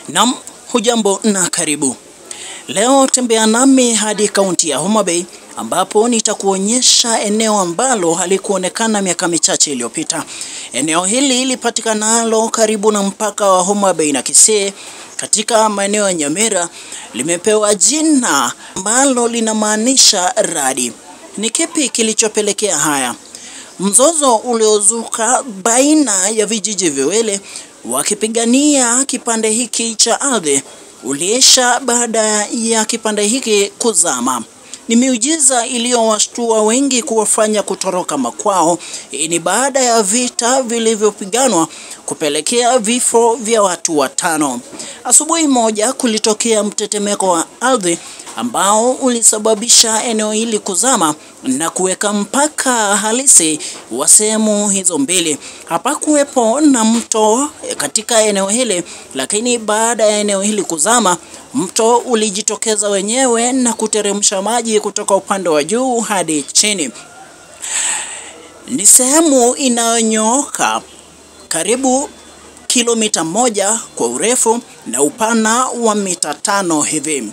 Naam, hujambo na karibu. Leo tembea nami hadi kaunti ya Homa Bay ambapo nitakuonyesha eneo ambalo halikuonekana miaka michache iliyopita. Eneo hili lipatikanalo karibu na mpaka wa Homa Bay na Kisii katika maeneo ya Nyamira limepewa jina ambalo linamaanisha radi. Ni kipi kilichopelekea haya? Mzozo uliozuka baina ya vijiji viwili wakipigania kipande hiki cha ardhi uliisha baada ya kipande hiki kuzama. Ni miujiza iliyowashtua wengi kuwafanya kutoroka makwao. Hii ni baada ya vita vilivyopiganwa kupelekea vifo vya watu watano. Asubuhi moja kulitokea mtetemeko wa ardhi ambao ulisababisha eneo hili kuzama na kuweka mpaka halisi wa sehemu hizo mbili. Hapakuwepo na mto katika eneo hili, lakini baada ya eneo hili kuzama, mto ulijitokeza wenyewe na kuteremsha maji kutoka upande wa juu hadi chini. Ni sehemu inayonyooka karibu kilomita 1 kwa urefu na upana wa mita 5 hivi.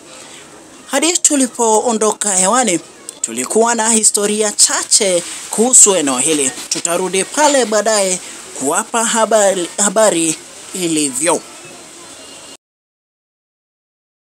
Hadi tulipoondoka hewani, tulikuwa na historia chache kuhusu eneo hili. Tutarudi pale baadaye kuwapa habari ilivyo.